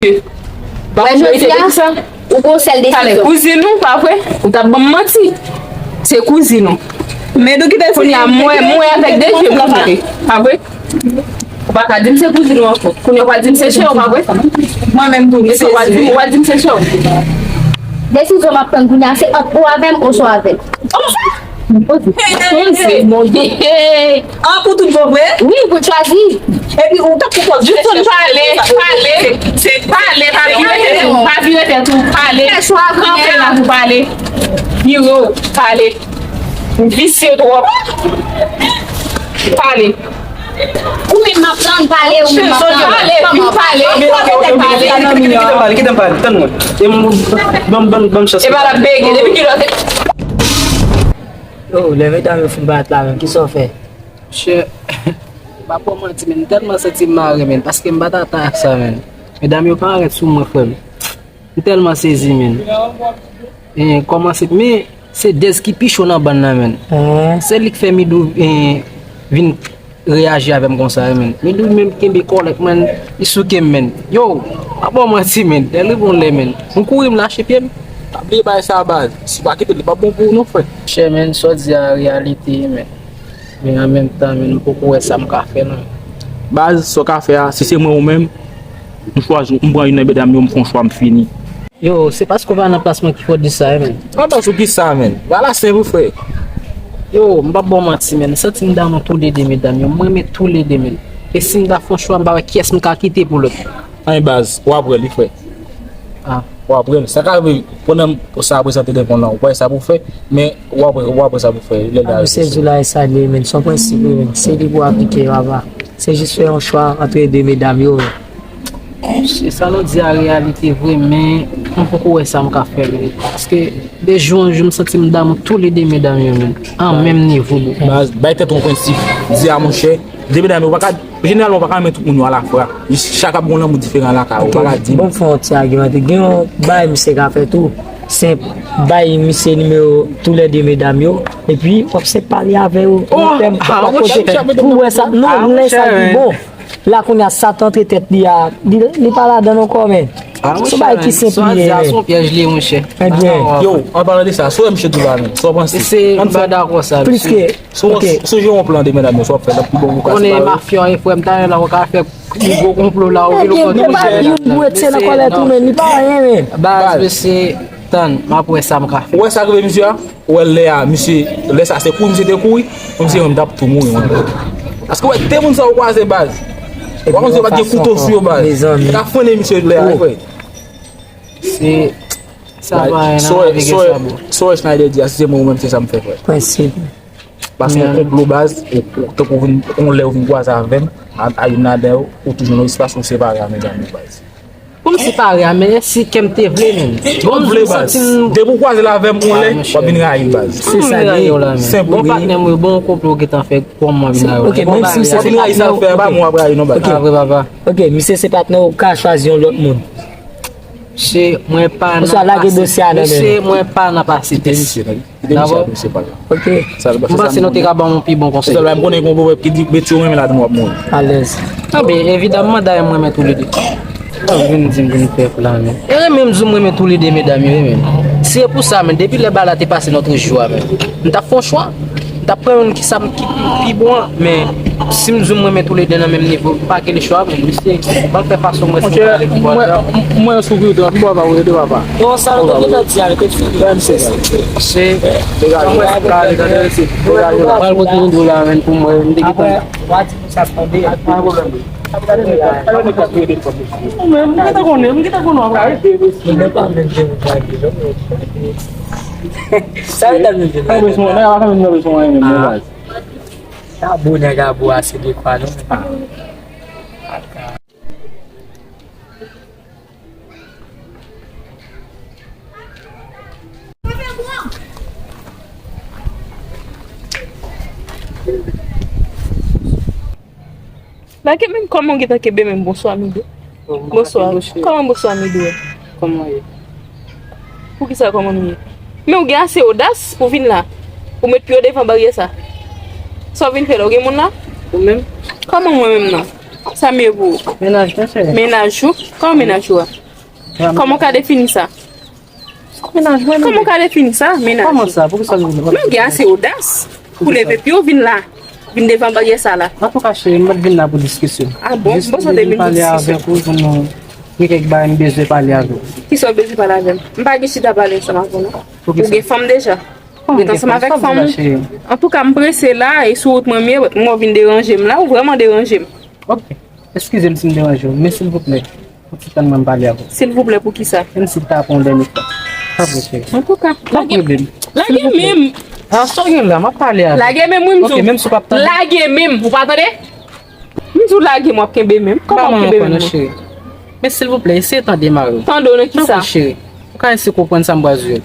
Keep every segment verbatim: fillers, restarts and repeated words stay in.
Wè, jodi a, ou gon sèl desizyon. Talè, kouzin ou, pa vre? Ou t ap ban m manti. Se kouzin ou. Men nou kite. Kounye a, mwen, mwen avèk de je m kounye a. Pa vre? Ou pa ka di m se kouzin ou ankò. Kounye a, ou pa di m se sè ou, pa vre? Mwen menm tou, m sezi. Ou pa di m se sè ou. Desizyon m ap pran kounye a, se ant ou avè m oswa avè l. Poze. Poze, Bondye. An pou tout bon vre? Wi, pou chwazi. Epi ou t ap pwopòze. Jis konn pale, pale, pale, pa vire tèt ou, pa vire tèt ou, pale. Kanpe la pou pale. Vire w, pale. Visye twòp. Pale. Ou menm m ap tann pale, ou menm m ap tann. Pale, vin pale. Kite m pale, kite m pale, tann mwen. E m, ban m, ban m, ban m chans. E pa la bege, depi kilè w te. Yo, lè medam yo fin bat la menm, kisa w fè? Monchè, m pa ba w manti, men, m tèlman santi m mare, men, paske m pa t atann ak sa, men. Medam yo parèt sou mwen, frè m. M tèlman sezi, men. E, kòmanse, men, se Dez ki pi cho nan bann nan, men. Se li k fè Midou, e, vin reyaji avè m konsa, men. Midou menm kenbe kòlèt, men, li souke m, men. Yo, m pa ba w manti, men. Lè l rive yon lè, men, m kouri, m lache pye m. Pa bliye bagay sa, baz. Si w pa kite l, li p ap bon pou ou non, frè. Monchè, men, sa w di a reyalite, men. Men an menm tan, men, m poko wè sa m ka fè, non. Baz, sa w ka fè a, si se mwen ou menm, m chwazi, m pran youn nan medam yo, m fè yon chwa, m fini. Yo, se paske w pa nan plas mwen ki fè w di sa, men. An plas ou ki sa, men? Vwala, se vre, frè. Yo, m p ap ba w manti, men. M santi m damou toulede medam yo. M renmen toulede, men. E si m ta fè yon chwa, m pa wè kiyès m ka kite pou lòt. Anyen baz, w ap wè li, frè. Ah. W ap wè li. Sa ka rive, pandan sa ap prezante devan w lan, w pa wè sa pou fè, men w ap wè, w ap wè sa pou fè. Lè l ta rive. Misye di la e sa li ye, men. Se yon prensip, men. Se li pou aplike, papa. Se jis fè yon chwa ant de medam yo, men. Se sa nou di a reyalite vre, men m poko wè sa m ka fè, men. Paske de jou an jou, m santi m damou toulede medam yo, men. An menm nivo, bro. Baz, bay tèt ou yon prensip. Di a monchè, de medam yo, w pa ka Jeneralman, ou pa ka renmen tout moun yo alafwa. Chak ap gon lanmou diferan lakay ou, ou pa ka di. Bon, fè yon ti agimante. Gen yon bagay misye ka fè tou. Senp, bay misye nimewo toulede medam yo. Epi, w ap senp pale avè yo. Yon tèm, w ap poze pou wè sa. Non, lè sa ki bon. La, kounye a, sa t antre tèt li a, li, li pa ladan l ankò, men. Se yon bagay ki senp li ye, men. Se yon pyèj li ye, monchè. Ebyen. Yo, an palan de sa, si w wè misye tou la, men, sa w panse? Ann fè plis ke Si w, si w jere yon plan de medam yo, sa w ap fè, l ap pi bon pou w ka separe. Konnen mafya e frè m, talè la, w ka fè yon gwo konplo la, ou vin ou konn. Ebyen, se pa yon bwèt se nan kòlèt ou, men li pa anyen, men. Baz, mesye, tann, m ap wè sa m ka fè. Ou wè sa k rive misye a? Ou wè lè a, misye, lè sa se kouri misye te kouri, misye menm t ap tou mouri, mwen. Paske w wè de moun sa yo kwaze, baz. W ap wè misye pa t gen kouto sou yo, baz. Yo ka frennen misye lè a, frè. Se, sa pa anyen nan lavi gen sa, bro. So wè Schneider di a, si se mwen ou menm, se sa m fè, frè. Prensip. Paske yon konplo baz, ou, ou, tankou vin, yon lè ou vin kwaze avè m, a, a youn ladan yo, ou toujou nan espas ou separe a medam yo baz. Pou m separe a, men si kè m te vle, men. Bon, m vle baz. Depi ou kwaze l avè m, yon lè, w ap vin rayi l baz. Se sa li ye. Senp. Bon, patnè m, bon, konplo ou gentan fè, kòman vin rayi w? Ok, menm si se patnè w, w ap rayi non baz. Ok, misye se patnè w, ou ka chwazi yon lòt moun. Mesye, mwen pa nan pase. Mesye, mwen pa nan pase tès. Dakò? Ok. M panse nou te ka ban m yon pi bon konsèy. M konnen gen yon pwovèb ki di, mete w renmen ladann w ap mouri. Alèz. Ebyen, evidamman, dayè m renmen toulede. Sa w vin di m vin fè plan, men. E renmen m di w m renmen toulede medam yo, men. Si e pou sa, men, depi lè bagay la te pase lòt jou a, men, m t ap fè yon chwa. M t ap pran youn ki sa m ki pi bon an, men si m di w m renmen toulede nan menm nivo, m pa gen lechwa, men misye, ban m fè fason mwen si m pale pou bò a. Mwen, mwen sou vye tan, m bò pa ou rete papa. Non, sa nou te gentan di a, rete sou vye tan. Se, se, degaje, degaje, degaje. Pral kote nou dou la, men, pou mwen, m te gentan. Apre, w a di pou sa tande. Pa gen pwoblèm. Ou menm, m gentan konnen, m gentan konnen w ap rete. Sa yo t ap vin. Sa yo bezwen, nèg la pa menm nan bezwen anyen menm, non, baz. Sa bon nèg a bo ase de fwa, non. Lage men kòman w gentan kenbe men m. Bonswa, Midou. Bonswa. Kòman bonswa, Midou? Kòman w ye? Poukisa kòman nou ye? Men ou gen ase odas pou vin la. Ou met pye w devan baryè sa. Sa w vin fè la? Ou gen moun la? Ou menm? Kòman mwen menm nan? Sa m ye pou ou? Mennaj mwen, cheri. Mennaj ou? Kòman mennaj ou a? Kòman w ka defini sa? Mennaj mwen. Kòman w ka defini sa, mennaj ou? Kòman sa? Poukisa w vin? Men w gen ase odas pou leve pye w vin la, vin devan baryè sa la. Antouka, cheri, m pa t vin la pou diskisyon. Ah bon? Jis m panse w te vin pou diskisyon. Avèk ou, pou nou gen kèk bagay m bezwen pale avè w. Kisa w bezwen pale avè m? M pa gen chita pale ansanm avè w, non. Ou gen fanm deja. Ou ret ansanm avèk fanm ou. Antouka, m prese la, e sou wout mwen m ye, mwen w vin deranje m la, ou vrèman deranje m. Ok. Eskize m si m deranje w, men silvouplè, yon ti tann mwen m pale avè w. Silvouplè pou kisa? Menm si l ta pran yon dènye fwa. Tanpri, cheri. Antouka, lage, lage men m. Ah, sa w gen la, m ap pale avè w. Lage men m, wi, m di w. Ok, menm si w p ap tande. Lage men m, ou pa tande? M di w lage m, w ap kenbe men m. Kòman w ap kenbe men m? Cheri. Men silvouplè, eseye tande m avè w. Tande w nan kisa? Tanpri, cheri. Ou ka eseye konprann sa m pral di w.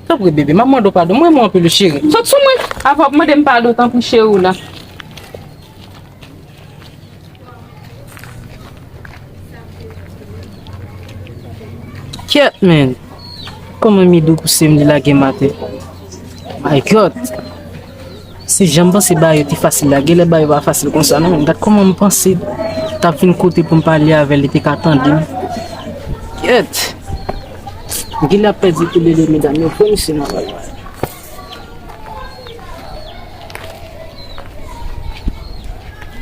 Tanpri, bebe, m ap mande w padon. M renmen w anpil, wi, cheri. Sot sou mwen. Avan w ap mande m padon, tanpri, cheri w la. Kyèt, men. Kòman Midou pouse m li lage m atè? My God. Se jan m panse bagay yo te fasil la. Genlè bagay yo pa fasil konsa non. Gad kòman m panse t ap vin kote pou m pale avè l, li te ka tande m. Kyèt. Genlè ap pèdi tout bebe medam yo. Fò misye nan bagay.